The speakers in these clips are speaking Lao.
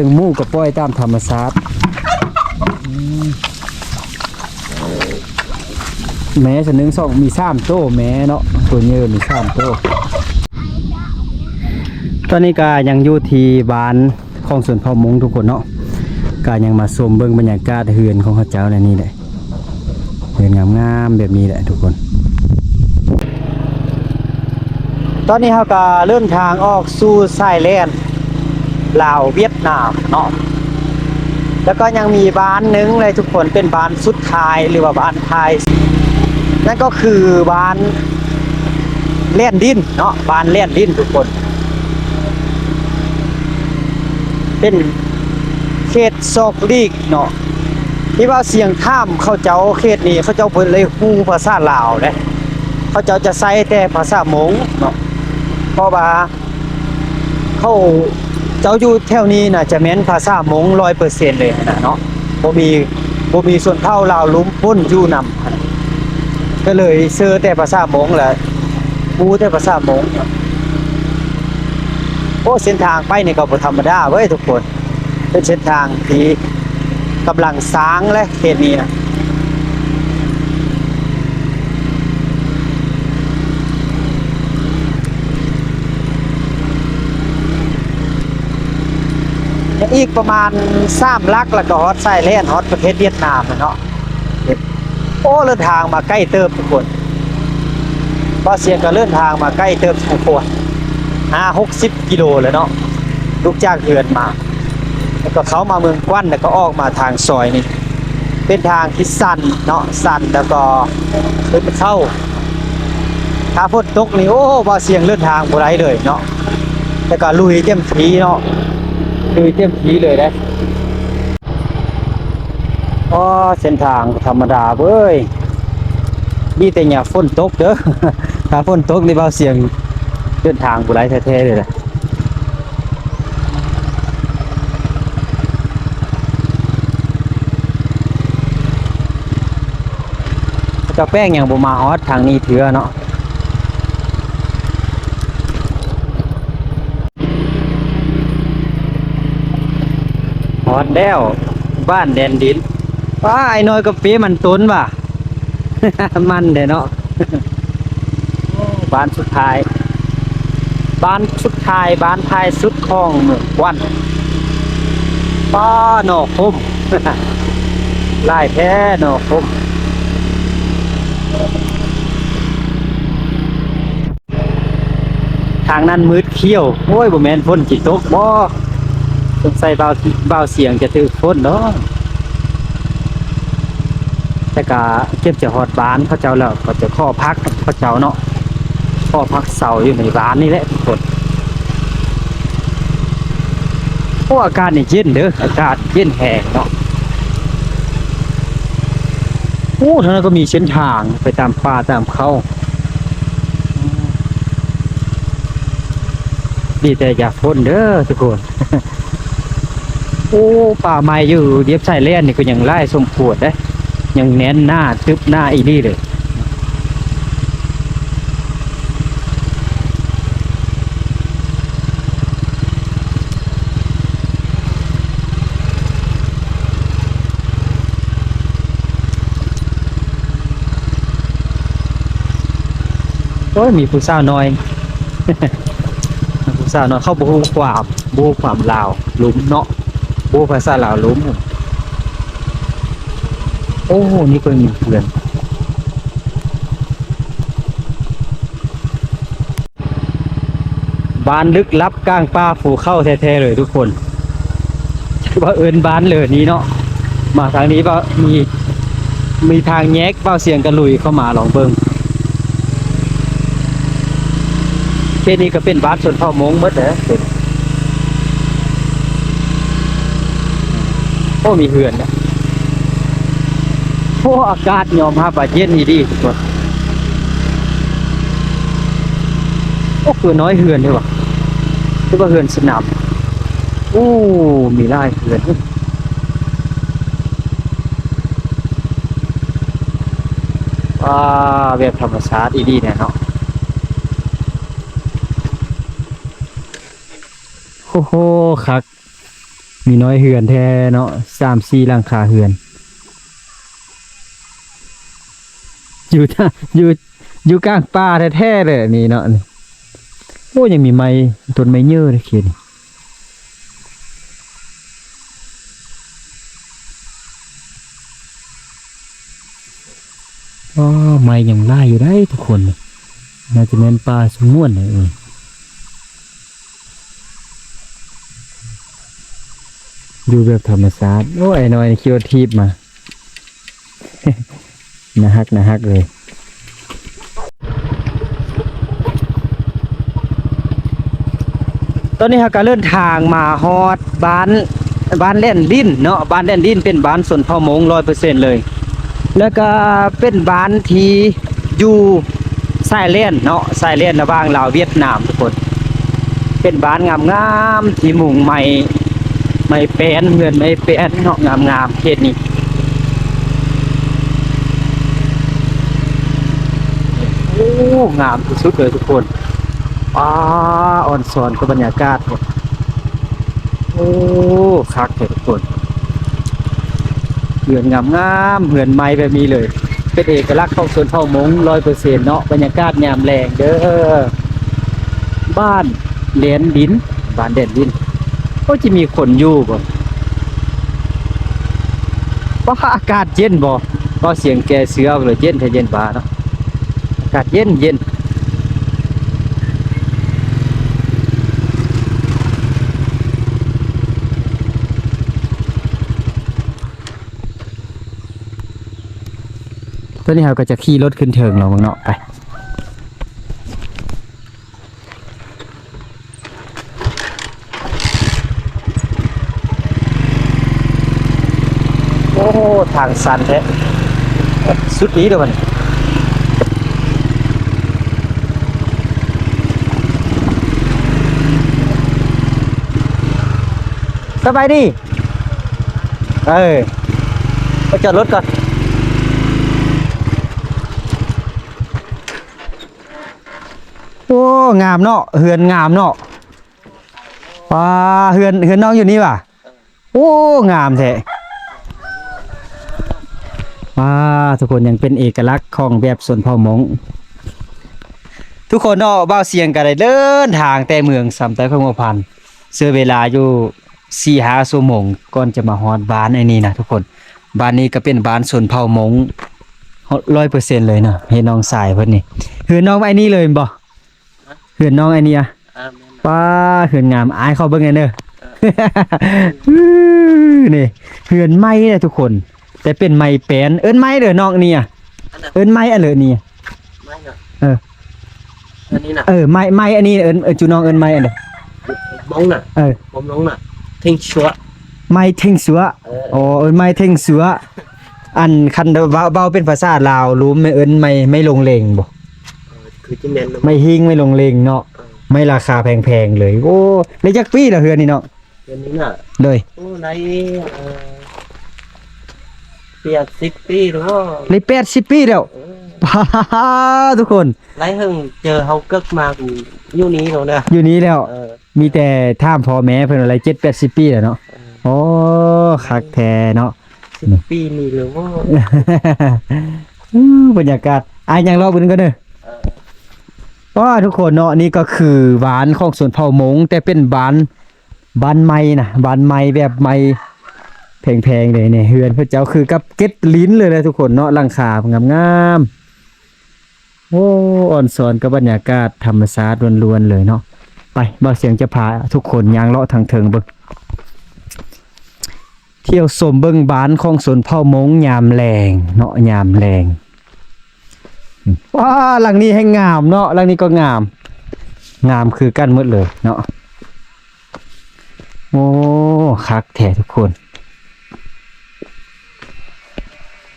ເຊິ່ງໝູກໍປ່ອຍຕາມທຳມະຊາດ. ອືມ ແມ່ຊະໜຶ່ງ ສອງ ມີສາມໂຕແມ່ເນາະ, ໂຕເຍີມີສາມໂຕ. ຕອນນີ້ກໍຍັງຢູ່ທີ່ບ້ານຂອງຊົນເຜົ່າມົ້ງທຸກຄົນເນາະ, ກໍຍັງມາຊົມເບິ່ງບັນຍາກາດເຮືອນຂອງເຂົາເຈົ້າໃນນີ້ແຫຼະ. ເຮືອນງາມໆແບບນີ້ແຫຼະທຸກຄົນ. ຕອນນີ້ເຮົາກໍເດີນທາງອອກສູ່ຊາຍແດນລາວຫວຽດນາມເນາະ, ແລ້ວກໍຍັງມີບ້ານໜຶ່ງເລີຍທຸກຄົນ, ເປັນບ້ານສຸດທ້າຍ ຫຼືວ່າບ້ານທ້າຍ ນັ້ນກໍຄືບ້ານແລ່ນດິນເນາະ, ບ້ານແລ່ນດິນທຸກຄົນ. ເປັນເຂດສອກຫຼີກເນາະ. ທີ່ວ່າສຽງຖາມເຂົາເຈົ້າ ເຂດນີ້ເຂົາເຈົ້າບໍ່ໄດ້ຮູ້ພາສາລາວເດ້, ເຂົາເຈົ້າຈະໃຊ້ແຕ່ພາສາມົ້ງເນາະ, ເພາະວ່າເຂົາເຈົ້າຢູ່ແຖວນີ້ນະ ຈະແມ່ນພາສາມົ້ງຮ້ອຍເປີເຊັນເລີຍຫັ້ນນະເນາະ, ບໍ່ມີ ບໍ່ມີຊົນເຜົ່າລາວລຸ່ມປົນຢູ່ນຳ, ກໍເລີຍເຊີແຕ່ພາສາມົ້ງ ແລະ ຮູ້ແຕ່ພາສາມົ້ງ. ໂອ້ ເສັ້ນທາງໄປນີ້ກໍບໍ່ທຳມະດາເວີຍທຸກຄົນ. ເປັນເສັ້ນທາງທີ່ກຳລັງສ້າງແຫຼະເຂດນີ້ນະ. ຍັງອີກປະມານສາມຫຼັກ ແລ້ວກໍຮອດຊາຍແດນ ຮອດປະເທດຫວຽດນາມແລ້ວເນາະ. ໂອ້ ເດີນທາງມາໃກ້ເຕີບທຸກຄົນ, ບ່າວຊຽງກໍເດີນທາງມາໃກ້ເຕີບສົມຄວນ ຫ້າຫົກສິບກິໂລແລ້ວເນາະ, ລຸກຈາກເຮືອນມາ ແລ້ວກໍເຂົ້າມາເມືອງກວັນ ແລ້ວກໍອອກມາທາງຊອຍນີ້. ເປັນທາງທີ່ຊັນເນາະ, ຊັນ ແລ້ວກໍຂຶ້ນເຂົາ. ຖ້າຝົນຕົກນີ້ ໂອ້ ບ່າວຊຽງເດີນທາງບໍ່ໄດ້ເລີຍເນາະ, ແຕ່ກໍລຸຍເຕັມທີ່ເນາະ, ລຸຍເຕັມທີ່ເລີຍເດ້. ອໍ ເສັ້ນທາງທຳມະດາເວີຍ, ມີແຕ່ຍາມຝົນຕົກເດີ. ຖ້າຝົນຕົກນີ້ບ່າວຊຽງເດີນທາງບໍ່ໄດ້ແທ້ໆເລີຍ. ເຈົ້າແປ້ງຍັງບໍ່ມາຮອດທາງນີ້ເທື່ອເນາະ. ຮອດແລ້ວ ບ້ານແດນດິນ. ວ້າ ອ້າຍນ້ອຍກາເຟມັນຕົ້ນຫວາ ມັນແທ້ເນາະ. ບ້ານສຸດທ້າຍ ບ້ານສຸດທ້າຍ ບ້ານທ້າຍສຸດຂອງເມືອງກວັນ. ປ້າ ໜໍ່ຂົມ ຫຼາຍແທ້ໜໍ່ຂົມ. ທາງນັ້ນມືດຂຽວ. ໂອ້ຍ ບໍ່ແມ່ນຝົນຊິຕົກບໍ? ສົງໄສບ່າວ ບ່າວຊຽງຈະຖືກຝົນເນາະ. ແຕ່ກະເກືອບຈະຮອດບ້ານເຂົາເຈົ້າແລ້ວ, ກໍຈະຂໍພັກເຂົາເຈົ້າເນາະ, ຂໍພັກເຊົາຢູ່ໃນບ້ານນີ້ແຫຼະທຸກຄົນ. ໂອ້ ອາກາດນີ້ເຢັນເດີ, ອາກາດເຢັນແຮງເນາະ. ໂອ້ ທາງນັ້ນກໍມີເສັ້ນທາງໄປຕາມປ່າຕາມເຂົາ. ດີແຕ່ຢ່າຝົນເດີທຸກຄົນ. ໂອ້ ປ່າໄມ້ຢູ່ລຽບຊາຍແດນນີ້ກໍຍັງຫຼາຍສົມຄວນເດ້, ຍັງແໜ້ນໜາຕຶບໜາອີ່ຫຼີເລີຍ. ໂອ້ຍ ມີຜູ້ສາວນ້ອຍ ຜູ້ສາວນ້ອຍ ເຂົາບໍ່ຮູ້ຄວາມ ບໍ່ຮູ້ຄວາມລາວລຸ່ມເນາະ, ບໍ່ຮູ້ພາສາລາວລຸ່ມ. ໂອ້ ນີ້ເພິ່ນມີເຮືອນ. ບ້ານລຶກລັບກາງປ່າພູເຂົາແທ້ໆເລີຍທຸກຄົນ. ວ່າເອີ້ນບ້ານເລີນີ້ເນາະ. ມາທາງນີ້ວ່າມີ ມີທາງແຍກ ບ່າວຊຽງກະລຸຍເຂົ້າມາລອງເບິ່ງ. ເຂດນີ້ກໍເປັນບ້ານຊົນເຜົ່າມົ້ງໝົດແຫຼະ. ໂອ້ ມີເຮືອນນະ. ໂອ້ ອາກາດຍອມຮັບວ່າເຢັນອີ່ຫຼີທຸກຄົນ. ໂອ້ ຄືນ້ອຍເຮືອນເດ້ຫວາ ຄືວ່າເຮືອນສະໜາມ. ໂອ້ ມີຫຼາຍເຮືອນ. ວ້າ ແບບທຳມະຊາດອີ່ຫຼີແນ່ເນາະ. ໂອ້ໂຫ ຄັກ. ມີນ້ອຍເຮືອນແທ້ເນາະ ສາມສີ່ຫຼັງຄາເຮືອນ ຢູ່ ຢູ່ ຢູ່ກາງປ່າແທ້ໆເລີຍນີ້ເນາະ. ໂອ້ ຍັງມີໄມ້ ຕົ້ນໄມ້ເຍີເດ້ເຂດນີ້. ອໍ ໄມ້ຍັງຫຼາຍຢູ່ໄດ໋ທຸກຄົນ ໜ້າຈະແມ່ນປ່າສະຫງວນເອີ ຢູ່ແບບທຳມະຊາດ. ໂອ້ ອ້າຍນ້ອຍຂີ່ລົດຖີບມາ ໜ້າຮັກ ໜ້າຮັກເລີຍ. ຕອນນີ້ເຮົາກໍເດີນທາງມາຮອດບ້ານ ບ້ານແລ່ນດິນເນາະ. ບ້ານແລ່ນດິນເປັນບ້ານຊົນເຜົ່າມົ້ງຮ້ອຍເປີເຊັນເລີຍ ແລ້ວກໍເປັນບ້ານທີ່ຢູ່ຊາຍແດນເນາະ ຊາຍແດນລະຫວ່າງລາວຫວຽດນາມທຸກຄົນ. ເປັນບ້ານງາມໆ ທີ່ມຸງໄມ້ ໄມ້ແປ້ນ ເຮືອນໄມ້ແປ້ນເນາະ ງາມໆ ເຂດນີ້. ໂອ້ ງາມທີ່ສຸດເລີຍທຸກຄົນ. ປ້າ ອອນຊອນກັບບັນຍາກາດ. ໂອ້ ຄັກແທ້ທຸກຄົນ ເຮືອນງາມໆ ເຮືອນໄມ້ແບບນີ້ເລີຍ ເປັນເອກະລັກຂອງຊົນເຜົ່າມົ້ງຮ້ອຍເປີເຊັນເນາະ. ບັນຍາກາດຍາມແລງເດີ ບ້ານແລ່ນດິນ ບ້ານແລ່ນດິນ. ໂອ້ ຈະມີຄົນຢູ່ບໍ່? ວ່າອາກາດເຢັນບໍ່? ເວົ້າສຽງແກ່ເສືອເລີຍ ເຢັນແທ້ເຢັນຫວາເນາະ ອາກາດເຢັນໆ. ຕອນນີ້ເຮົາກໍຈະຂີ່ລົດຂຶ້ນເທິງລອງເບິ່ງເນາະ ໄປ. ໂອ້ ທາງຊັນແທ້ ສຸດອີ່ເດີບັດນີ້. ສະບາຍດີ. ເອີ ໄປຈອດລົດກ່ອນ. ໂອ້ ງາມເນາະ ເຮືອນງາມເນາະ. ວ້າ ເຮືອນ ເຮືອນນ້ອງຢູ່ນີ້ຫວາ? ໂອ້ ງາມແທ້. ວ້າ ທຸກຄົນ ຍັງເປັນເອກະລັກຂອງແບບຊົນເຜົ່າມົ້ງ. ທຸກຄົນເນາະ ບ່າວຊຽງກໍໄດ້ເດີນທາງແຕ່ເມືອງຊຳໃຕ້ແຂວງຫົວພັນ ໃຊ້ເວລາຢູ່ສີ່ຫ້າຊົ່ວໂມງ ກ່ອນຈະມາຮອດບ້ານອັນນີ້ນະທຸກຄົນ. ບ້ານນີ້ກໍເປັນບ້ານຊົນເຜົ່າມົ້ງຮ້ອຍເປີເຊັນເລີຍເນາະ. ເຫັນນ້ອງຊາຍເພິ່ນນີ້ ເຮືອນນ້ອງໄອ້ນີ້ເລີຍແມ່ນບໍ່? ເຮືອນນ້ອງໄອ້ນີ້ອະ? ອ່າ ແມ່ນ. ປ້າ ເຮືອນງາມ ອ້າຍຂໍເບິ່ງແດ່ເດີ. ເອີ ນີ້ ເຮືອນໄມ້ເດ້ທຸກຄົນ ແຕ່ເປັນໄມ້ແປ້ນ. ເອີ້ນໄມ້ເດີນ້ອງນີ້ອະ? ອັນນັ້ນ ເອີ້ນໄມ້ອັນເລີນີ້ອະ? ໄມ້ນະ? ເອີ ອັນນີ້ນະ? ເອີ ໄມ້ ໄມ້ອັນນີ້ ເອີ້ນ ເອີ້ນ ຈູນ້ອງເອີ້ນໄມ້ອັນໃດ? ມົ້ງນະ? ເອີ ຜົມລົງນະ ເທັງຊົວ ໄມ້ເທັງຊົວ. ເອີ ອໍ ເອີ້ນໄມ້ເທັງຊົວ. ອັນ ຄັນເວົ້າ ເວົ້າເປັນພາສາລາວລວມ ແມ່ນເອີ້ນໄມ້ ໄມ້ລົງເລັງບໍ່? ເອີ ຄືຈະແມ່ນນະ ໄມ້ຫິ້ງ ໄມ້ລົງເລັງເນາະ. ເອີ ໄມ້ລາຄາແພງໆເລີຍ. ໂອ້ ແລ້ວຈັກປີລະເຮືອນນີ້ເນາະ? ເຮືອນນີ້ນະ? ໂດຍ ໂອ້ ໄດ້ ເອີ ແປດສິບປີແລ້ວ. ໄດ້ແປດສິບປີແລ້ວ? ເອີ ປ້າ ທຸກຄົນ ໄດ້ເຖິງເຈີເຮົາເກີດມາຢູ່ນີ້ແລ້ວນະ ຢູ່ນີ້ແລ້ວ. ເອີ ມີແຕ່ຖາມພໍ່ແມ່ເພິ່ນວ່າໄດ້ເຈັດແປດສິບປີແລ້ວເນາະ. ເອີ ໂອ້ ຄັກແທ້ເນາະ ສິບປີນີ້ເລີຍບໍ່? ອື ບັນຍາກາດ ອ້າຍຍ່າງເລາະເບິ່ງກ່ອນເດີ. ເອີ ໂອ້ ທຸກຄົນເນາະ ນີ້ກໍຄືບ້ານຂອງຊົນເຜົ່າມົ້ງ ແຕ່ເປັນບ້ານ ບ້ານໄມ້ນະ ບ້ານໄມ້ແບບໄມ້ແພງໆເລີຍນີ້. ເຮືອນເຂົາເຈົ້າຄືກັບເກັດລິນເລີຍແຫຼະທຸກຄົນເນາະ ຫຼັງຄາງາມໆ. ໂອ້ ອອນຊອນກັບບັນຍາກາດທຳມະຊາດລ້ວນໆເລີຍເນາະ. ໄປ ບ່າວຊຽງຈະພາທຸກຄົນຍ່າງເລາະທາງເທິງເບິ່ງ ທ່ຽວຊົມເບິ່ງບ້ານຂອງຊົນເຜົ່າມົ້ງຍາມແລງເນາະ ຍາມແລງ. ວ້າ ຫຼັງນີ້ແຮ່ງງາມເນາະ ຫຼັງນີ້ກໍງາມ ງາມຄືກັນໝົດເລີຍເນາະ. ໂອ້ ຄັກແທ້ທຸກຄົນ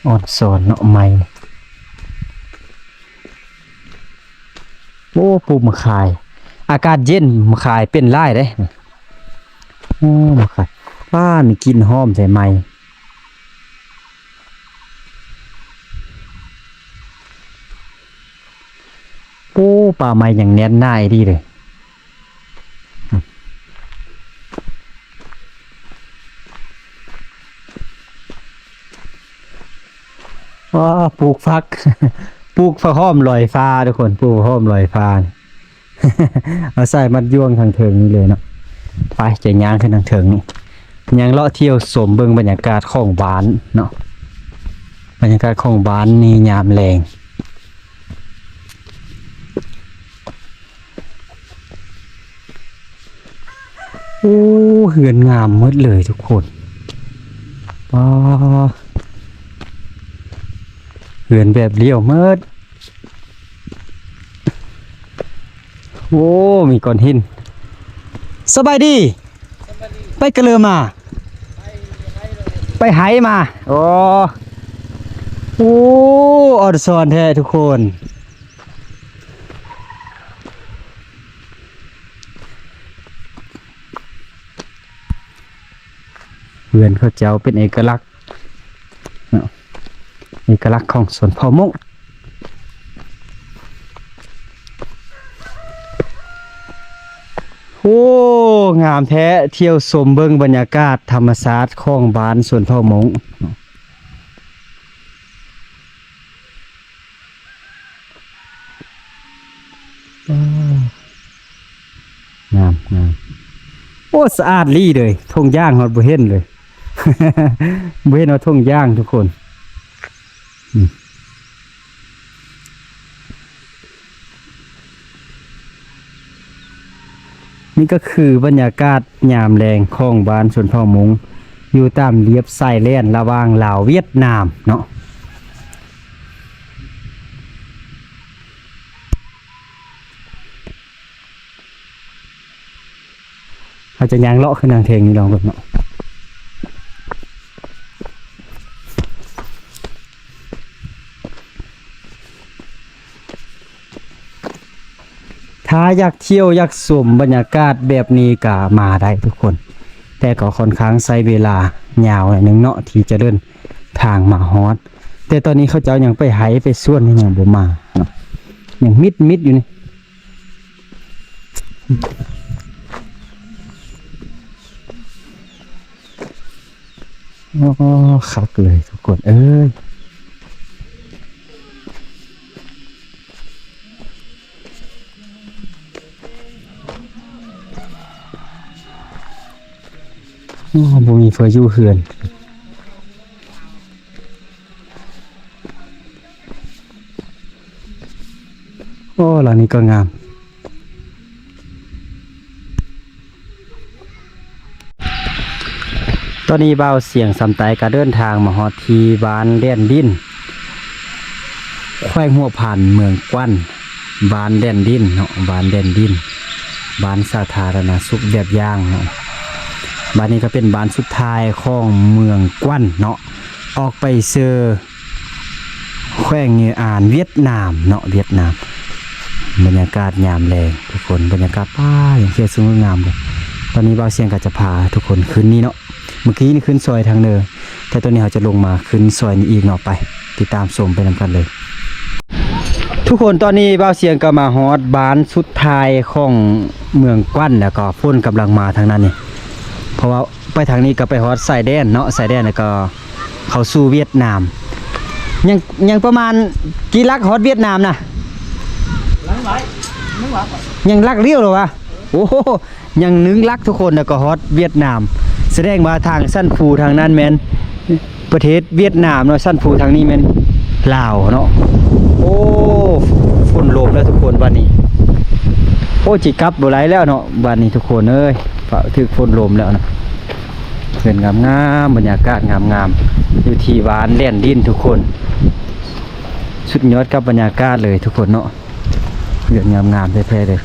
ອອນຊອນເນາະ ໄມ້. ໂອ້ ປູກໝາກຂາຍ ອາກາດເຢັນ ໝາກຂາຍເປັນຫຼາຍເດ້. ໂອ້ ໝາກຂາຍ ວ້າ ມີກິ່ນຫອມໃສ່ໄມ້. ໂອ້ ປ່າໄມ້ຍັງແໜ້ນໜາອີ່ຫຼີເລີຍ. ອ້າ ປູກຜັກ ປູກຜັກຫອມລອຍຟ້າທຸກຄົນ ປູກຜັກຫອມລອຍຟ້າ ເອົາສາຍມັດຢ່ວງທາງເທິງນີ້ເລີຍເນາະ. ໄປ ຈະຍ່າງຂຶ້ນທາງເທິງນີ້ ຍ່າງເລາະທ່ຽວຊົມເບິ່ງບັນຍາກາດຂອງບ້ານເນາະ ບັນຍາກາດຂອງບ້ານໃນຍາມແລງ. ໂອ້ ເຮືອນງາມໝົດເລີຍທຸກຄົນ ປ້າ ເຮືອນແບບລຽວໝົດ. ໂອ້ ມີກ້ອນຫີນ. ສະບາຍດີ. ໄປກະເລີມາ ໄປໄຫມາ. ໂອ້ ໂອ້ ອອນຊອນແທ້ທຸກຄົນ. ເຮືອນເຂົາເຈົ້າເປັນເອກະລັກເນາະ ເອກະລັກຂອງຊົນເຜົ່າມົ້ງ. ໂອ້ ງາມແທ້ ທ່ຽວຊົມເບິ່ງບັນຍາກາດທຳມະຊາດຂອງບ້ານຊົນເຜົ່າມົ້ງ. ວ້າວ ງາມ ງາມ. ໂອ້ ສະອາດລີເລີຍ ທົ່ງຢາງຮອດບໍ່ເຫັນເລີຍ ບໍ່ເຫັນວ່າທົ່ງຢາງທຸກຄົນ. ອືມ ນີ້ກໍຄືບັນຍາກາດຍາມແລງຂອງບ້ານຊົນເຜົ່າມົ້ງ ຢູ່ຕາມລຽບຊາຍແດນລະຫວ່າງລາວຫວຽດນາມເນາະ. ເຮົາຈະຍ່າງເລາະຂຶ້ນທາງເທິງນີ້ລອງເບິ່ງເນາະ. ຖ້າຢາກທ່ຽວຢາກຊົມບັນຍາກາດແບບນີ້ກະມາໄດ້ທຸກຄົນ ແຕ່ກໍຄ່ອນຂ້າງໃຊ້ເວລາຍາວໜ້ອຍໜຶ່ງເນາະ ທີ່ຈະເດີນທາງມາຮອດ. ແຕ່ຕອນນີ້ເຂົາເຈົ້າຍັງໄປໄຮ່ໄປສວນ ຍັງບໍ່ມາເນາະ ຍັງມິດໆຢູ່ນີ້. ໂອ້ ຄັກເລີຍທຸກຄົນເອີຍ. ໂອ້ ບໍ່ມີເພື່ອຢູ່ເຮືອນ. ໂອ້ ຫຼັງນີ້ກໍງາມ. ຕອນນີ້ບ່າວສຽງສຳໄຕກໍເດີນທາງມາຮອດທີ່ບ້ານແດນດິນ ແຂວງຫົວພັນ ເມືອງກວັນ. ບ້ານແດນດິນເນາະ ບ້ານແດນດິນ ບ້ານສາທາລະນະສຸກແບບຢ່າງເນາະ. ບ້ານນີ້ກໍເປັນບ້ານສຸດທ້າຍຂອງເມືອງກວັນເນາະ ອອກໄປເຊີແຂວງເງືອອານ ຫວຽດນາມເນາະ ຫວຽດນາມ. ບັນຍາກາດຍາມແລງທຸກຄົນ ບັນຍາກາດ ປ້າ ຍັງຂຽວສະຫງົດງາມເລີຍ. ຕອນນີ້ບ່າວສຽງກໍຈະພາທຸກຄົນຂຶ້ນນີ້ເນາະ ເມື່ອກີ້ນີ້ຂຶ້ນຊອຍທາງເນີ ແຕ່ຕອນນີ້ເຮົາຈະລົງມາຂຶ້ນຊອຍນີ້ອີກເນາະ. ໄປຕິດຕາມຊົມໄປນຳກັນເລີຍ. ທຸກຄົນ ຕອນນີ້ບ່າວສຽງກໍມາຮອດບ້ານສຸດທ້າຍຂອງເມືອງກວັນ ແລ້ວກໍຝົນກຳລັງມາທາງນັ້ນນີ້ ເພາະວ່າໄປທາງນີ້ກໍໄປຮອດຊາຍແດນເນາະ ຊາຍແດນ ແລ້ວກໍເຂົ້າສູ່ຫວຽດນາມ. ຍັງ ຍັງປະມານກີ່ຫຼັກຮອດຫວຽດນາມນະ? ຍັງຫຼັກດຽວເລີຍວະ? ໂອ້ໂຫ ຍັງໜຶ່ງຫຼັກທຸກຄົນ ແລ້ວກໍຮອດຫວຽດນາມ. ສະແດງວ່າທາງຊັ້ນພູທາງນັ້ນແມ່ນປະເທດຫວຽດນາມເນາະ ຊັ້ນພູທາງນີ້ແມ່ນລາວເນາະ. ໂອ້ ຝົນລົມແລ້ວທຸກຄົນບາດນີ້. ໂອ້ ຊິກັບບໍ່ໄດ້ແລ້ວເນາະບາດນີ້ທຸກຄົນເອີຍ ຟ້າວຖືກຝົນລົມແລ້ວນະ. ເຮືອນງາມໆ ບັນຍາກາດງາມໆ ຢູ່ທີ່ບ້ານແດນດິນທຸກຄົນ. ສຸດຍອດກັບບັນຍາກາດເລີຍທຸກຄົນເນາະ. ເຮືອນງາມໆແທ້ໆເລີຍ.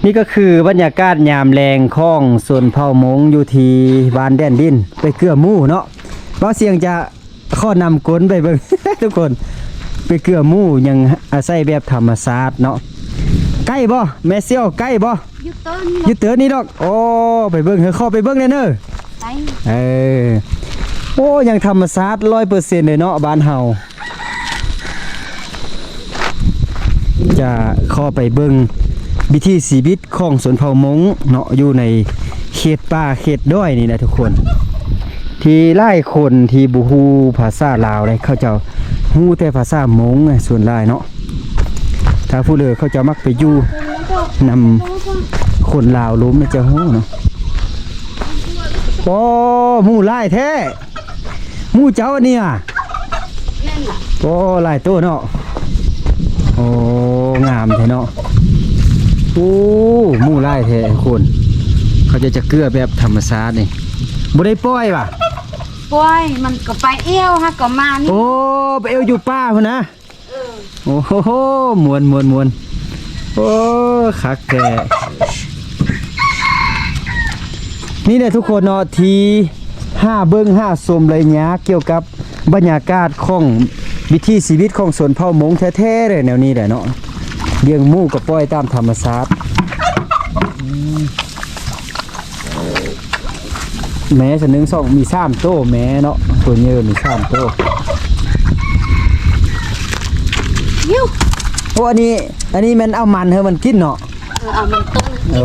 ນີ້ກໍຄືບັນຍາກາດຍາມແລງຂອງຊົນເຜົ່າມົ້ງຢູ່ທີ່ບ້ານແດນດິນ ໄປເກືອໝູ່ເນາະ. ບ່າວສຽງຈະຂໍນຳກົ້ນໄປເບິ່ງ ທຸກຄົນ ໄປເກືອໝູ່ ຍັງອາໄສແບບທຳມະຊາດເນາະ. ໃກ້ບໍ່ ແມ່ຊິເອົາໃກ້ບໍ່? ຢູ່ເຕີນນີ້ ຢູ່ເຕີນນີ້ດອກ. ໂອ້ ໄປເບິ່ງ ເຮີ ຂໍໄປເບິ່ງແດ່ເນີ. ໄປ ເອີ ໂອ້ ຍັງທຳມະຊາດຮ້ອຍເປີເຊັນເລີຍເນາະ ບ້ານເຮົາ. ຈະຂໍໄປເບິ່ງວິຖີຊີວິດຂອງຊົນເຜົ່າມົ້ງເນາະ ຢູ່ໃນ ເຂດປ່າເຂດດອຍນີ້ນະທຸກຄົນ ທີ່ຫຼາຍຄົນທີ່ບໍ່ຮູ້ພາສາລາວເດ້ ເຂົາເຈົ້າຮູ້ແຕ່ພາສາມົ້ງສ່ວນຫຼາຍເນາະ. ຖ້າຜູ້ເລີເຂົາເຈົ້າມັກໄປຢູ່ນຳຄົນລາວລົມ ເຈົ້າຮູ້ເນາະ. ໂອ້ ໝູຫຼາຍແທ້. ໝູເຈົ້າອັນນີ້ຫວາ? ແມ່ນລະ. ໂອ້ ຫຼາຍໂຕເນາະ. ໂອ້ ງາມແທ້ເນາະ. ໂອ້ ໝູຫຼາຍແທ້ທຸກຄົນ. ເຂົາເຈົ້າຈະເກືອແບບທຳມະຊາດນີ້ ບໍ່ໄດ້ປ່ອຍຫວາ? ປ່ອຍ ມັນກໍໄປເອວ ຫາກໍມານີ້. ໂອ້ ໄປເອວຢູ່ປ່າພຸ້ນນະ. ເອີ ໂອ້ໂຫ ມ່ວນໆໆ ໂອ້ ຄັກແທ້. ນີ້ແຫຼະທຸກຄົນເນາະ ທີ່ຫາເບິ່ງຫາຊົມໄລຍະກ່ຽວກັບບັນຍາກາດຂອງວິຖີຊີວິດຂອງຊົນເຜົ່າມົ້ງແທ້ໆເລີຍ ແນວນີ້ແຫຼະເນາະ. ລ້ຽງໝູກໍປ່ອຍຕາມທຳມະຊາດ. ແມ່ຊະ ໜຶ່ງ ສອງ ມີສາມໂຕແມ່ເນາະ. ໂຕເຍີມີສາມໂຕ. ໂອ້ ອັນນີ້ ອັນນີ້ແມ່ນເອົາມັນໃຫ້ມັນກິນເນາະ. ເອີ ເອົາມັນຕົ້ນ. ໂອ້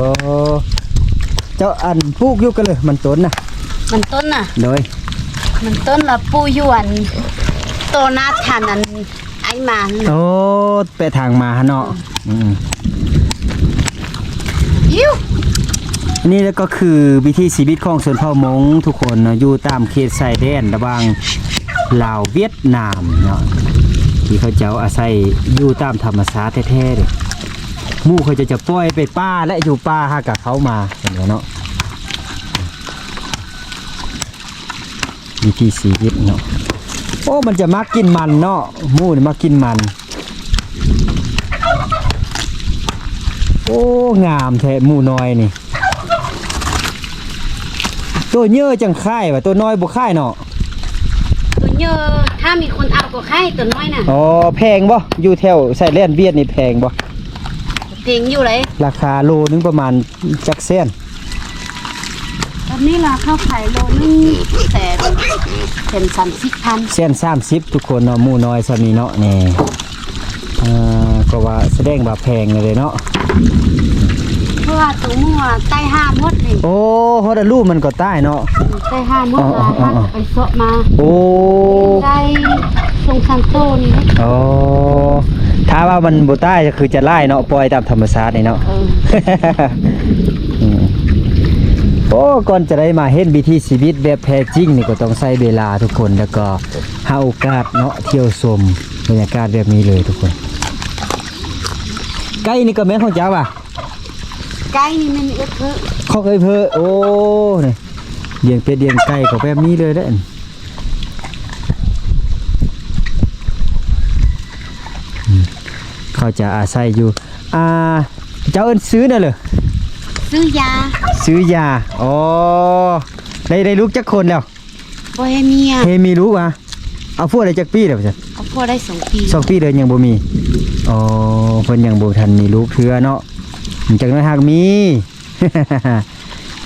ເຈົ້າອັນປູກຢູ່ກະເລີມັນຕົ້ນນະ? ມັນຕົ້ນນະ. ໂດຍ ມັນຕົ້ນລະປູກຢູ່ອັນໂຕໜ້າທານອັນ ໄອ້ມາ. ໂອ້ ແປະທາງມາຫັ້ນເນາະ. ອືມ ອືມ ອີວ ນີ້ແຫຼະກໍຄືວິຖີຊີວິດຂອງຊົນເຜົ່າມົ້ງທຸກຄົນເນາະ ຢູ່ຕາມເຂດຊາຍແດນລະຫວ່າງລາວຫວຽດນາມເນາະ ທີ່ເຂົາເຈົ້າອາໄສຢູ່ຕາມທຳມະຊາດແທ້ໆເດ້. ໝູເຂົາເຈົ້າຈະປ່ອຍໄປປ່າ ແລະ ຢູ່ປ່າຫາກະເຂົ້າມາ ເຫັນບໍ່ເນາະ. ວິຖີຊີວິດເນາະ. ໂອ້ ມັນຈະມັກກິນມັນເນາະ ໝູນີ້ມັກກິນມັນ. ໂອ້ ງາມແທ້ໝູນ້ອຍນີ້. ໂຕເຍີຈັ່ງຂາຍຫວາ ໂຕນ້ອຍບໍ່ຂາຍເນາະ? ໂຕເຍີ ຖ້າມີຄົນເອົາກໍຂາຍ ໂຕນ້ອຍນະ. ອໍ ແພງບໍ່? ຢູ່ແຖວຊາຍແດນຫວຽດນີ້ແພງບໍ່? ແພງຢູ່ເດ. ລາຄາໂລໜຶ່ງປະມານຈັກແສນ? ຕອນນີ້ລະເຂົາຂາຍໂລໜຶ່ງແສນ ແສນສາມສິບພັນ. ແສນສາມສິບ ທຸກຄົນເນາະ ໝູນ້ອຍຊ່ຳນີ້ເນາະ. ນີ້ ເອີ ກໍວ່າສະແດງວ່າແພງເລີຍເນາະ ເພາະວ່າໂຕໝູອະຕາຍຫ່າໝົດເດ. ໂອ້ ຮອດອາລຸມັນກໍຕາຍເນາະ. ອືມ ຕາຍຫ່າໝົດ. ອໍ ລະ ອໍ ຫາ ອໍ ໄປເຊາະມາ. ໂອ້ ໄດ້ສອງສາມໂຕນີ້. ອໍ ຖ້າວ່າມັນບໍ່ຕາຍກໍຄືຈະຫຼາຍເນາະ ປ່ອຍຕາມທຳມະຊາດນີ້ເນາະ. ເອີ ອືມ ໂອ້ ກ່ອນຈະໄດ້ມາເຫັນວິຖີຊີວິດແບບແທ້ຈິງນີ້ ກໍຕ້ອງໃຊ້ເວລາທຸກຄົນ ແລ້ວກໍຫາໂອກາດເນາະ ທ່ຽວຊົມບັນຍາກາດແບບນີ້ເລີຍທຸກຄົນ. ໄກ່ນີ້ກໍແມ່ນຂອງເຈົ້າຫວາ? ໄກ່ນີ້ແມ່ນເອື້ອຍເພີ້ ຂອງເອື້ອຍເພີ້. ໂອ້ ນີ້ ລ້ຽງເປັດລ້ຽງໄກ່ກໍແບບນີ້ເລີຍເດ້. ອືມ ເຂົາຈະອາໄສຢູ່ ອ່າ ເຈົ້າເອີ້ນຊື່ແນວເລີ? ຊື່ຢາ. ຊື່ຢາ. ອໍ ໄດ້ ໄດ້ລູກຈັກຄົນແລ້ວ? ບໍ່ໃຫ້ເມຍ. ເຮມີລູກຫວາ? ເອົາຜົວໄດ້ຈັກປີແລ້ວ? ເອົາຜົວໄດ້ສອງປີ. ສອງປີເລີຍຍັງບໍ່ມີ. ອໍ ເພິ່ນຍັງບໍ່ທັນມີລູກເທື່ອເນາະ. ຈັກໜ້ອຍຫາກມີ.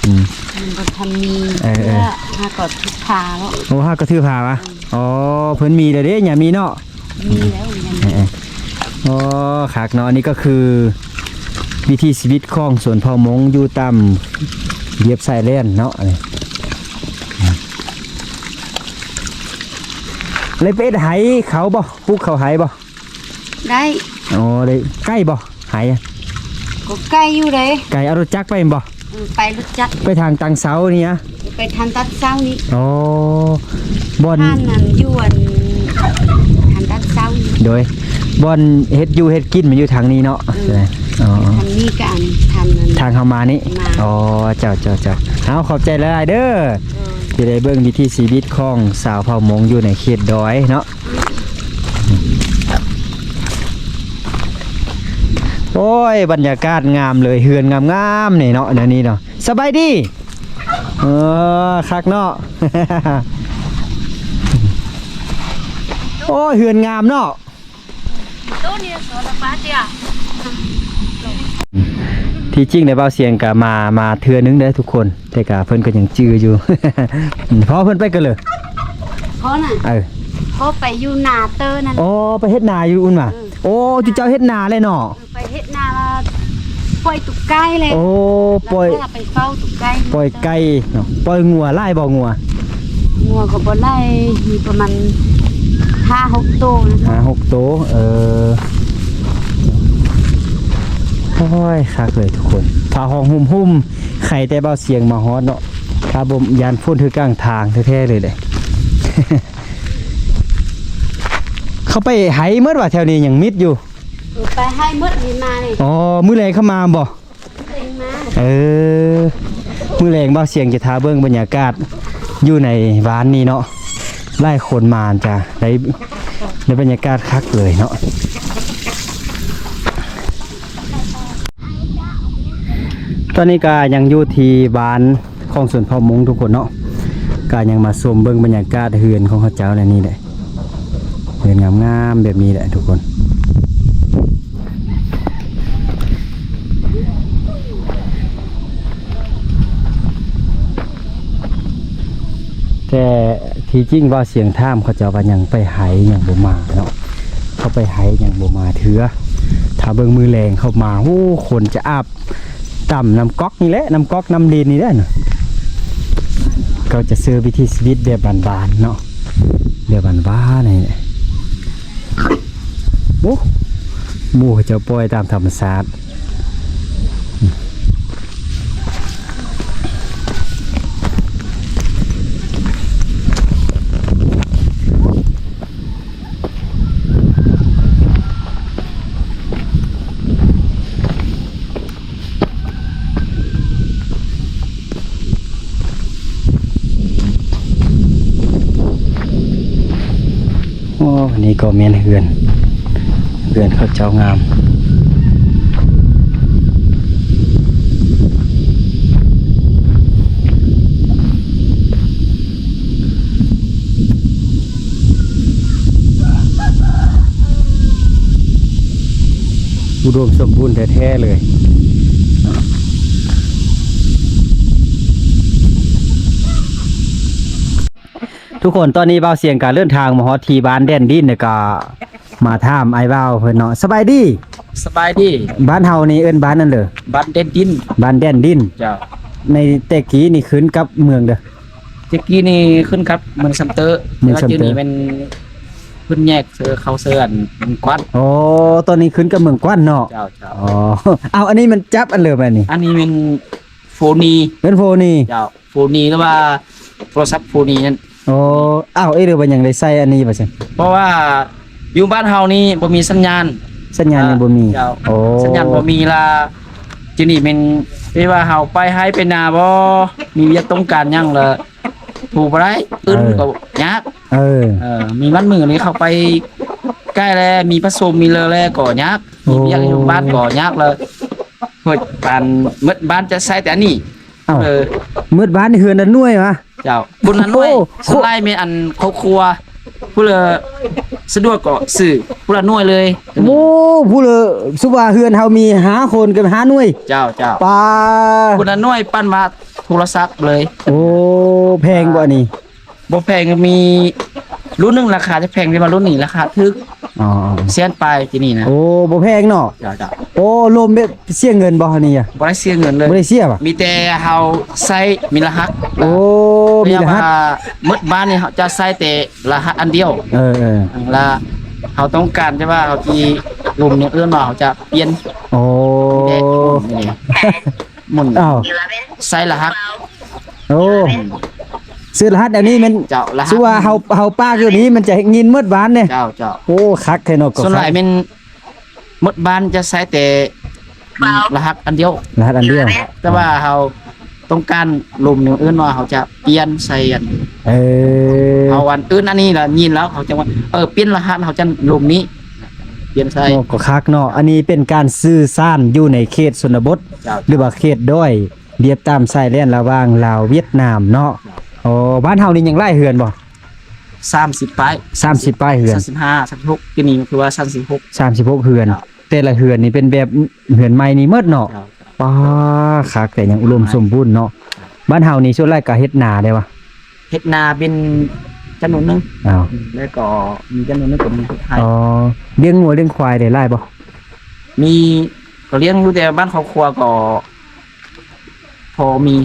ອືມ ຍັງບໍ່ທັນມີ. ເອີ ເອີ ເພື່ອຫາກໍຖືພາເນາະ. ໂອ້ ຫາກໍຖືພາຫວາ? ອືມ ອໍ ເພິ່ນມີແລ້ວເດ້ ຍາມີເນາະ. ມີແລ້ວ ເອີ ເອີ ໂອ້ ຄັກເນາະ. ອັນນີ້ກໍຄືວິຖີຊີວິດຂອງຊົນເຜົ່າມົ້ງຢູ່ຕາມລຽບຊາຍແດນເນາະ. ໄດ້ໄປເຮັດໄຮ່ເຂົາບໍ່? ປູກເຂົ້າໄຮ່ບໍ່? ໄດ້. ອໍ ໄດ້. ໄກບໍ່ໄຮ່? ກໍໄກຢູ່ເດ້. ໄກ. ເອົາລົດຈັກໄປແມ່ນບໍ່? ເອີ ໄປລົດຈັກ. ໄປທາງຕັງເຊົານີ້ຫວາ? ໄປທາງຕັງເຊົານີ້. ອໍ ບ່ອນ ທາງນັ້ນຢູ່ອັນ ທາງຕັງເຊົານີ້. ໂດຍ ບ່ອນເຮັດຢູ່ເຮັດກິນມັນຢູ່ທາງນີ້ເນາະ. ເອີ ອໍ ທາງນີ້ກໍອັນ ທາງນັ້ນ ທາງເຮົາມານີ້. ມາ. ອໍ ເຈົ້າ ເຈົ້າ ເຈົ້າ. ເອົາ ຂອບໃຈຫຼາຍໆເດີ ເອີ ທີ່ໄດ້ເບິ່ງວິຖີຊີວິດຂອງຊາວເຜົ່າມົ້ງຢູ່ໃນເຂດດອຍເນາະ. ໂອ້ຍ ບັນຍາກາດງາມເລີຍ ເຮືອນງາມໆນີ້ເນາະ ແນວນີ້ເນາະ. ສະບາຍດີ. ເອີ ຄັກເນາະ. ໂອ້ຍ ເຮືອນງາມເນາະ. ທີ່ຈິງແລ້ວ ບ່າວຊຽງກະມາ ມາເທື່ອໜຶ່ງເດ້ທຸກຄົນ ແຕ່ກະເພິ່ນກໍຍັງຈື່ຢູ່. ພໍເພິ່ນໄປກັນເລີຍ. ພໍນະ ເອີ ພໍໄປຢູ່ນາເຕີນັ້ນ. ອໍ ໄປເຮັດນາຢູ່ອຸ່ນຫວາ? ເອີ ໂອ້ ຈຸເຈົ້າເຮັດນາແຫຼະເນາະ. ເອີ ໄປເຮັດນາລະ ປ່ອຍຕຸກໄກ່ແຫຼະ. ໂອ້ ປ່ອຍ ແລ້ວກໍໄປເຝົ້າຕຸກໄກ່ ປ່ອຍໄກ່ເນາະ. ປ່ອຍງົວຫຼາຍບໍ່? ງົວ ງົວກໍບໍ່ຫຼາຍ ມີປະມານຫ້າຫົກໂຕນະ. ຫ້າຫົກໂຕ. ເອີ ໂອ້ຍ ຄັກເລີຍທຸກຄົນ. ຟ້າຮ້ອງຮຸ່ມໆ ໄຄແຕ່ບ່າວຊຽງມາຮອດເນາະ. ຖ້າບໍ່ ຢ້ານຝົນຖືກກາງທາງແທ້ໆເລີຍເດ້. ເຂົາໄປໄຮ່ໝົດວ່າ ແຖວນີ້ຍັງມິດຢູ່. ເອີ ໄປໄຮ່ໝົດນີ້ມານີ້. ອໍ ມື້ແລງເຂົາມາບໍ່? ເອີ ມື້ແລງບ່າວຊຽງຈະພາເບິ່ງບັນຍາກາດຢູ່ໃນບ້ານນີ້ເນາະ. ຫຼາຍຄົນມາຈະໄດ້ ໄດ້ບັນຍາກາດຄັກເລີຍເນາະ. ຕອນນີ້ກໍຍັງຢູ່ທີ່ບ້ານຂອງຊົນເຜົ່າມົ້ງທຸກຄົນເນາະ. ກໍຍັງມາຊົມເບິ່ງບັນຍາກາດເຮືອນຂອງເຂົາເຈົ້າແນວນີ້ແຫຼະ. ເຮືອນງາມໆແບບນີ້ແຫຼະທຸກຄົນ. ແຕ່ທີ່ຈິງວ່າຊຽງຖາມເຂົາເຈົ້າວ່າຍັງໄປໄຮ່ຍັງບໍ່ມາເນາະ, ເຂົາໄປໄຮ່ຍັງບໍ່ມາເທື່ອ. ຖ້າເບິ່ງມື້ແລງເຂົາມາ ໂອ້ ຄົນຈະອາບ ຕຳນ້ຳກັອກນີ້ແຫຼະ, ນ້ຳກັອກນ້ຳລິນນີ້ແຫຼະນະ. ເຂົາຈະເຊີວິຖີຊີວິດແບບບ້ານໆເນາະ, ແບບບ້ານໆນີ້ແຫຼະ. ໂອ້ ໝູເຂົາເຈົ້າປ່ອຍຕາມທຳມະຊາດ. ໂອ້ ນີ້ກໍແມ່ນເຮືອນ, ເຮືອນເຂົາເຈົ້າງາມ. ອຸດົມສົມບູນແທ້ໆເລີຍ. ທຸກຄົນ ຕອນນີ້ບ່າວຊຽງກະເດີນທາງມາຮອດທີ່ບ້ານແດນດິນ ແລ້ວກະມາຖາມອ້າຍບ່າວເພິ່ນເນາະ. ສະບາຍດີ. ສະບາຍດີ. ບ້ານເຮົານີ້ເອີ້ນບ້ານນັ້ນເດີ? ບ້ານແດນດິນ. ບ້ານແດນດິນ. ເຈົ້າ. ໃນແຕ່ກີ້ນີ້ຂຶ້ນກັບເມືອງເດີ? ແຕ່ກີ້ນີ້ຂຶ້ນກັບເມືອງຊຳເຕີ. ເມືອງຊຳເຕີ. ແຕ່ວ່າຈຸດນີ້ແມ່ນເພິ່ນແຍກເຊີ ເຂົ້າເຊີອັນເມືອງກວັນ. ອໍ ຕອນນີ້ຂຶ້ນກັບເມືອງກວັນເນາະ. ເຈົ້າ ເຈົ້າ. ອໍ ເອົ້າ ອັນນີ້ມັນຈັບອັນເລີບອັນນີ້? ອັນນີ້ແມ່ນໂຟນີ. ເປັນໂຟນີ. ເຈົ້າ. ໂຟນີ ຫຼືວ່າໂທລະສັບໂຟນີນັ້ນ. ອໍ ອ້າວ ເອີ ຫຼືວ່າຍັງໄດ້ໃຊ້ອັນນີ້ວ່າຊັ້ນ? ເພາະວ່າຢູ່ບ້ານເຮົານີ້ບໍ່ມີສັນຍານ. ສັນຍານຍັງບໍ່ມີ. ເຈົ້າ. ອໍ ສັນຍານບໍ່ມີລະ ຈຸດນີ້ແມ່ນ ເວລາເຮົາໄປໄຮ່ໄປນາບໍ່ ມີວຽກຕ້ອງການຫຍັງລະໂທບໍ່ໄດ້ ອື່ນ ເອີ ກໍຍາກ. ເອີ ເອີ ມີບາງມື້ນີ້ເຂົ້າໄປໃກ້ແລ້ວ ມີປະຊຸມ ມີເລີແລ້ວກໍຍາກ. ໂອ້ ມີວຽກຢູ່ບ້ານກໍຍາກລະ ເພິ່ນບ້ານ ໝົດບ້ານຈະໃຊ້ແຕ່ອັນນີ້. ເອົ້າ ເອີ ໝົດບ້ານນີ້ເຮືອນລະໜ່ວຍຫວາ? ເຈົ້າ ຄົນລະໜ່ວຍ. ໂອ້ ສ່ວນຫຼາຍແມ່ນອັນຄອບຄົວ ຜູ້ລະສະດວກກໍຊື້ຜູ້ລະໜ່ວຍເລີຍ. ໂອ້ ຜູ້ລະ ສົມມຸດວ່າເຮືອນເຮົາມີຫ້າຄົນກໍຫ້າໜ່ວຍ. ເຈົ້າ ເຈົ້າ. ປາ ຄົນລະໜ່ວຍ ປານວ່າໂທລະສັບເລີຍ. ໂອ້ ແພງບໍ່ອັນນີ້? ບໍ່ແພງ. ມີລຸ້ນໜຶ່ງລາຄາຈະແພງ ແຕ່ວ່າລຸ້ນນີ້ລາຄາຖືກ. ອໍ ແສນປາຍທີ່ນີ້ນະ. ໂອ້ ບໍ່ແພງເນາະ. ເຈົ້າ ເຈົ້າ. ໂອ້ ລົມແບບເສຍເງິນບໍ່ອັນນີ້? ບໍ່ໄດ້ເສຍເງິນເລີຍ. ບໍ່ໄດ້ເສຍຫວາ? ມີແຕ່ເຮົາໃຊ້ມີລະຫັດ. ໂອ້ ມີລະຫັດ. ໝົດບ້ານນີ້ເຮົາຈະໃຊ້ແຕ່ລະຫັດອັນດຽວ. ເອີ ເອີ ລະເຮົາຕ້ອງການ ແຕ່ວ່າເຮົາຊິລົມຢ່າງອື່ນມາ ເຮົາຈະປ່ຽນ. ໂອ້ ໝູນ. ອ້າວ ໃສ່ລະຫັດ. ໂອ້ ຊື້ລະຫັດອັນນີ້ແມ່ນ. ເຈົ້າ ລະຫັດ ຄືວ່າເຮົາ ເຮົາປາກຢູ່ນີ້ ມັນຈະຍິນໝົດບ້ານເດ້. ເຈົ້າ ເຈົ້າ. ໂອ້ ຄັກແທ້ເນາະ. ສ່ວນຫຼາຍແມ່ນໝົດບ້ານຈະໃຊ້ແຕ່ ອືມ ລະຫັດອັນດຽວ. ລະຫັດອັນດຽວ. ແຕ່ວ່າເຮົາຕ້ອງການລົມຢ່າງອື່ນເນາະ ເຮົາຈະປ່ຽນໃສ່ອັນ. ເອີ ເຮົາອັນອື່ນອັນນີ້ລະຍິນແລ້ວ ເຂົາຈະວ່າ ເອີ ປ່ຽນລະຫັດ ເຮົາຈະລົມນີ້ ປ່ຽນໃສ່. ໂອ້ ກໍຄັກເນາະ. ອັນນີ້ເປັນການສື່ສານຢູ່ໃນເຂດຊົນນະບົດ. ເຈົ້າ ເຈົ້າ. ຫຼືວ່າເຂດດອຍ ລຽບຕາມຊາຍແດນລະຫວ່າງລາວຫວຽດນາມເນາະ. ເຈົ້າ. ອໍ ບ້ານເຮົານີ້ຍັງຫຼາຍເຮືອນບໍ່? ສາມສິບປາຍ. ສາມສິບປາຍເຮືອນ. ສາມສິບຫ້າ ສາມສິບຫົກ ທີ່ນີ້ຄືວ່າສາມສິບຫົກ. ສາມສິບຫົກເຮືອນ. ເຈົ້າ. ແຕ່ລະເຮືອນນີ້ເປັນແບບເຮືອນໃໝ່ນີ້ໝົດເນາະ. ເຈົ້າ. ປ້າ ຄັກແທ້ ຍັງອຸດົມສົມບູນເນາະ. ເຈົ້າ. ບ້ານເຮົານີ້ສ່ວນຫຼາຍກໍເຮັດນາໄດ້ວະ? ເຮັດນາເປັນຈຳນວນໜຶ່ງ. ອ້າວ. ອືມ ແລ້ວກໍມີຈຳນວນໜຶ່ງກໍມີເຮັດໄຮ່. ອໍ ລ້ຽງງົວລ້ຽງຄວາຍໄດ້ຫຼາຍບໍ່? ມີ ກໍລ້ຽງຢູ່ ແຕ່ບ້ານຄອບຄົວກໍພໍມີ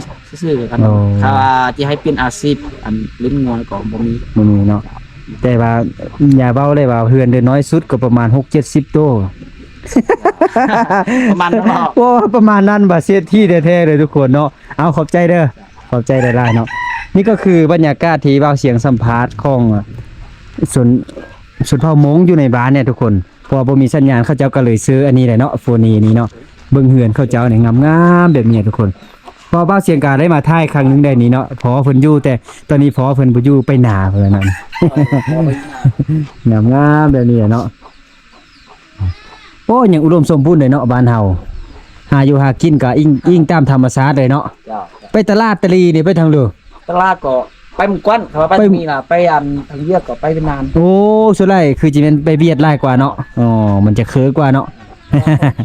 ຊື່ໆກັນ. ໂອ້ ຖ້າວ່າຈະໃຫ້ເປັນອາຊີບ ອັນລ້ຽງງົວກໍບໍ່ມີ ບໍ່ມີເນາະ. ແຕ່ວ່າຢ່າເວົ້າເລີຍວ່າເຮືອນເດີ ນ້ອຍສຸດກໍປະມານຫົກເຈັດສິບໂຕ ປະມານນັ້ນເນາະ. ໂອ້ ປະມານນັ້ນ ວ່າເສດຖີແທ້ໆເລີຍທຸກຄົນເນາະ. ເອົາ ຂອບໃຈເດີ ຂອບໃຈຫຼາຍໆເນາະ. ນີ້ກໍຄືບັນຍາກາດທີ່ບ່າວສຽງສຳພາດຂອງຊົນ ຊົນເຜົ່າມົ້ງຢູ່ໃນບ້ານນີ້ທຸກຄົນ. ເພາະວ່າບໍ່ມີສັນຍານ ເຂົາເຈົ້າກໍເລີຍຊື້ອັນນີ້ແຫຼະເນາະ ໂຟນີນີ້ເນາະ. ເບິ່ງເຮືອນເຂົາເຈົ້ານີ້ງາມໆແບບນີ້ທຸກຄົນ. ເພາະວ່າບ່າວສຽງກໍໄດ້ມາຖ່າຍຄັ້ງໜຶ່ງໄດ້ນີ້ເນາະ ພໍ່ເພິ່ນຢູ່ ແຕ່ຕອນນີ້ພໍ່ເພິ່ນບໍ່ຢູ່ ໄປນາເພິ່ນນັ້ນ ງາມໆແບບນີ້ເນາະ. ໂອ້ ຍັງອຸດົມສົມບູນເດ້ເນາະ ບ້ານເຮົາ ຫາຢູ່ຫາກິນກໍອີງ ອີງຕາມທຳມະຊາດເລີຍເນາະ. ເຈົ້າ ໄປຕະຫຼາດຕະຫຼີ່ນີ້ໄປທາງເດີ? ຕະຫຼາດກໍໄປໝົດກວນ ຖ້າວ່າໄປ ໄປ ທາງນີ້ລະ ໄປອັນທາງວຽດກໍໄປເວຍດນາມ. ໂອ້ ສ່ວນຫຼາຍຄືຈະແມ່ນໄປວຽດຫຼາຍກວ່າເນາະ. ອໍ ມັນຈະເຄີກວ່າເນາະ.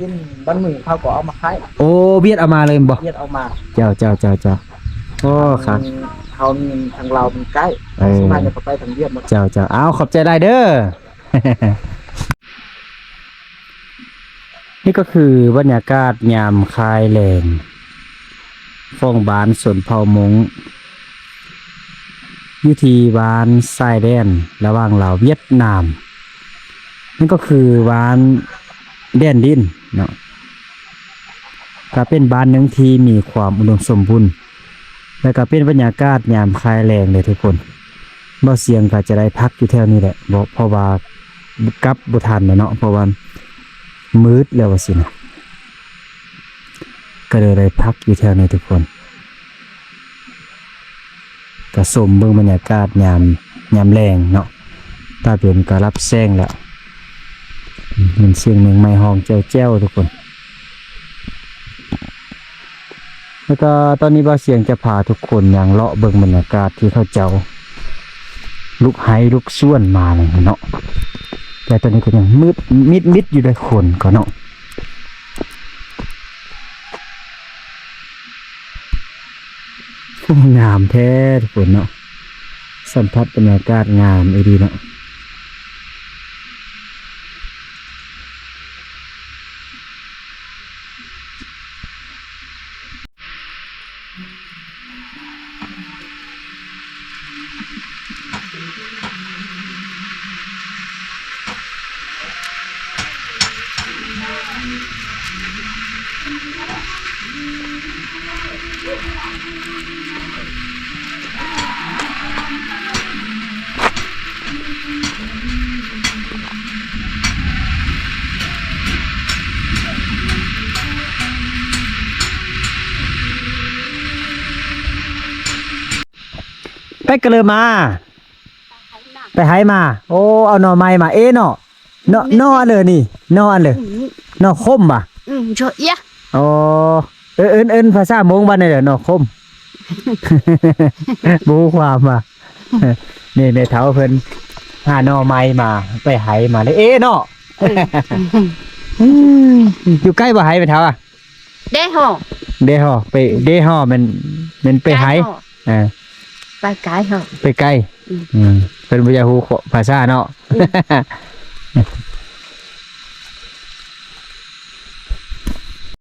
ກິນບ້ານເມືອງເຂົາກໍເອົາມາຂາຍ. ໂອ້ ວຽດເອົາມາເລີຍແມ່ນບໍ່? ວຽດເອົາມາ. ເຈົ້າ ເຈົ້າ ເຈົ້າ ເຈົ້າ. ໂອ້ ຄັກ. ເຮົານີ້ທາງລາວມັນໃກ້ ເອີ ສ່ວນຫຼາຍກໍໄປທາງວຽດໝົດ. ເຈົ້າ ເຈົ້າ. ເອົາ ຂອບໃຈຫຼາຍເດີ. ນີ້ກໍຄືບັນຍາກາດຍາມຄ້າຍແລງຂອງບ້ານຊົນເຜົ່າມົ້ງ ຢູ່ທີ່ບ້ານຊາຍແດນລະຫວ່າງລາວຫວຽດນາມ. ນັ້ນກໍຄືບ້ານແດນດິນເນາະ ກໍເປັນບ້ານໜຶ່ງທີ່ມີຄວາມອຸດົມສົມບູນ ແລ້ວກໍເປັນບັນຍາກາດຍາມຄ້າຍແລງເດ້ທຸກຄົນ. ບ່າວສຽງກໍຈະໄດ້ພັກຢູ່ແຖວນີ້ແຫຼະ ເພາະວ່າກັບບໍ່ທັນແລ້ວເນາະ ເພາະວ່າມືດແລ້ວວ່າຊີ້ນະ ກໍເລີຍໄດ້ພັກຢູ່ແຖວນີ້ທຸກຄົນ. ກະຊົມເບິ່ງບັນຍາກາດຍາມ ຍາມແລງເນາະ. ຕາເປັນກະລັບແຊງແລ້ວ ຍິນສຽງແມງໄມ້ຮ້ອງແຈ້ວໆທຸກຄົນ. ແລ້ວກໍຕອນນີ້ບ່າວສຽງຈະພາທຸກຄົນຍ່າງເລາະເບິ່ງບັນຍາກາດທີ່ເຂົາເຈົ້າລຸກໄຮ່ລຸກສວນມານີ້ເນາະ. ແຕ່ຕອນນີ້ກໍຍັງມືດມິດໆຢູ່ເດ້ຄົນກໍເນາະ. ໂອ້ ງາມແທ້ທຸກຄົນເນາະ ສຳຜັດບັນຍາກາດງາມອີ່ຫຼີເນາະ. ໄປກະເລີມາ ໄປໄຮ່ມາ. ໂອ້ ເອົາໜໍ່ໄມ້ມາເອເນາະ. ໜໍ່ ໜໍ່ອັນເລີນີ້ ໜໍ່ອັນເລີ ໜໍ່ຂົມບະ? ອໍ ເອີ້ນ ເອີ້ນພາສາມົ້ງວ່າແນວໃດ ໜໍ່ຂົມ? ບໍ່ຮູ້ຄວາມວ່າ. ນີ້ແມ່ເຖົ້າເພິ່ນຫາໜໍ່ໄມ້ມາ ໄປໄຮ່ມາເລີຍເອເນາະ. ຢູ່ໃກ້ບໍ່ໄຮ່ແມ່ເຖົ້າອະ? ເດຫໍ່ ເດຫໍ່ ໄປເດຫໍ່ ແມ່ນ ແມ່ນໄປໄຮ່. ເອີ ໄປໄກເນາະ ໄປໄກ. ອືມ ເພິ່ນບໍ່ຢາກຮູ້ພາສາເນາະ. ອືມ